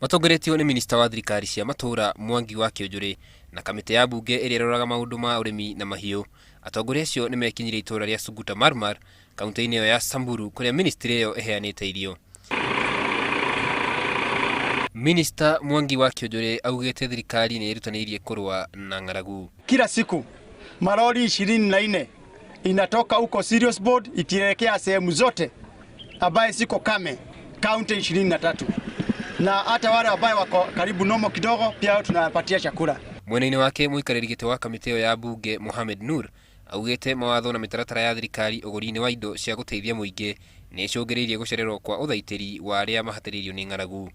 Matongoretio nĩ minista wa thirikari cia matũũra Mwangi wa Kĩũnjũrĩ na kamĩtĩ ya mbunge ĩrĩa ĩroraga maũndũ ma ũrĩmi na mahiũ, atongoria acio nĩ mekinyirie itũũra rĩa Suguta Marmar kaunti-inĩ ĩyo ya Samburu kũrĩa ministry ĩyo ĩheanĩte irio. Minista Mwangi wa Kĩũnjũrĩ augĩte thirikari nĩ ĩrutanĩirie kũrũa na ng'aragu. Kila siku malori 24 inatoka huko Cereals Board ikielekea sehemu zote ambaye ziko kame kaunti 23 na hata wale ambaye wako karibu nomo kidogo pia tunawapatia chakula. Mwena-inĩ wake mũikarĩri gĩtĩ wa kamĩtĩ ĩyo ya mbunge Mohamed Nur augĩte mawatho na mĩtaratara ya thirikari ũgũri-inĩ wa indo cia gũteithia mũingĩ nĩ ĩcũngĩrĩirie gũcererwo kwa ũthaitĩri wa arĩa mahatĩrĩirio nĩ ng'aragu.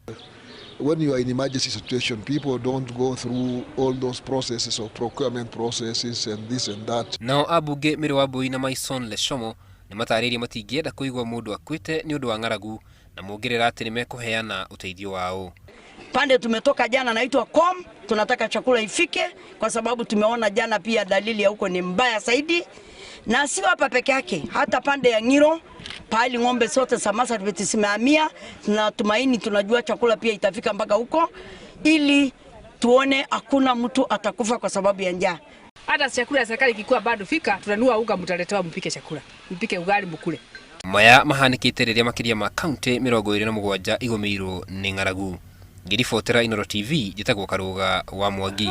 When you are in emergency situation, people don't go through all those processes of procurement processes and this and that. Nao ambunge Mary Wambui na Maison Leshomo nĩ matarĩirie matingĩenda kũigua mũndũ akuĩte nĩ ũndũ wa ng'aragu na mongerera atĩ nĩ mekũheana ũteithio wao. Pande tumetoka jana naitwa Com, tunataka chakula ifike kwa sababu tumeona jana pia dalili ya huko ni mbaya zaidi, na sio hapa peke yake, hata pande ya Ngiro pahali ng'ombe zote za Marsabit zimehamia. Tunatumaini, tunajua chakula pia itafika mpaka huko, ili tuone hakuna mtu atakufa kwa sababu ya njaa. Hata chakula ya serikali ikikuwa bado fika, tunanua unga, mtaletewa mpike chakula, mpike ugali mukule. Maya mahanĩkĩte rĩrĩa makĩria ma kaunti 27 igũmĩirwo nĩ ng'aragu. Ngĩribotera Inooro TV, njĩtagwo Karũga wa Mwangi.